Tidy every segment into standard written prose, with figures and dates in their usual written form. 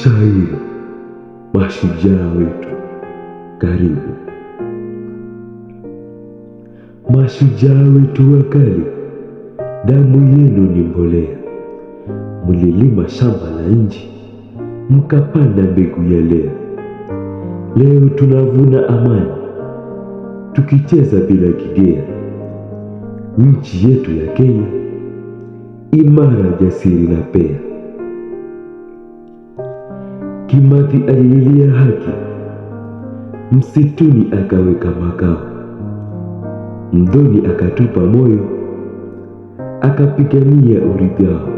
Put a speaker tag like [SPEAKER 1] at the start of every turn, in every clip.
[SPEAKER 1] Mashairi, mashujaa wetu, karibu. Mashujaa wetu wa kale, damu yenu ni mbolea. Mlilima shamba la nchi, mkapanda mbegu ya leo. Leo tunavuna amani, tukicheza bila kigea. Nchi yetu ya Kenya, imara, jasiri na pea. Kimathi alililia haki, msituni akaweka makao. Mdhoni akatupa moyo, akapigania urithi wao.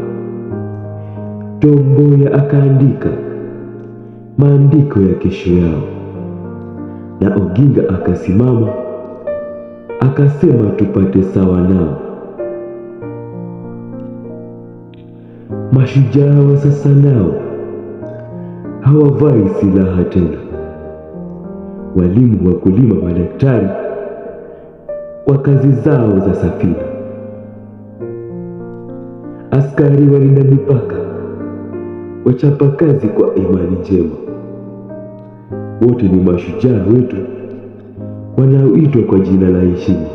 [SPEAKER 1] Tom Mboya akaandika maandiko ya kesho yao, na Oginga akasimama akasema tupate sawa nao. Mashujaa wa sasa nao hawavai silaha tena, walimu, wakulima, madaktari kwa kazi zao za safina, askari walinda mipaka, wachapa kazi kwa imani njema, wote ni mashujaa wetu wanaoitwa kwa jina la heshima.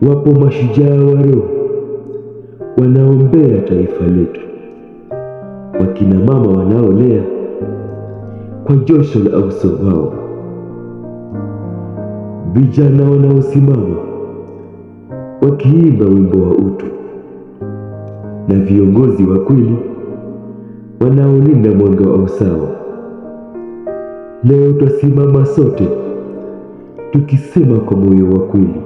[SPEAKER 1] Wapo mashujaa wa roho wanaombea taifa letu, wakina mama wanaolea kwa josho la uso wao, vijana wanaosimama wakiimba wimbo wa utu, na viongozi wa kweli wanaolinda mwanga wa usawa. Leo twasimama sote tukisema kwa moyo wa kweli,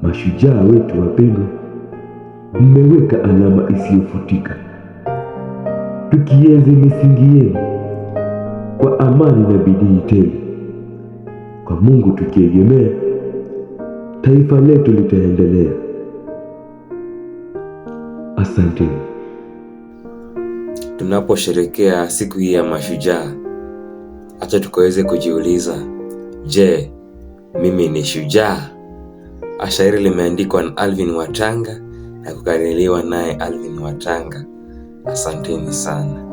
[SPEAKER 1] mashujaa wetu wapendwa, mmeweka alama isiyofutika. Tukienzi misingi yenu kwa amani na bidii tele, kwa Mungu tukiegemea, taifa letu litaendelea. Asanteni.
[SPEAKER 2] Tunaposherekea siku hii ya mashujaa, acha tukaweze kujiuliza, je, mimi ni shujaa? Shairi limeandikwa na Alvin Watanga na kukaririwa naye Alvin Watanga. Asanteni sana.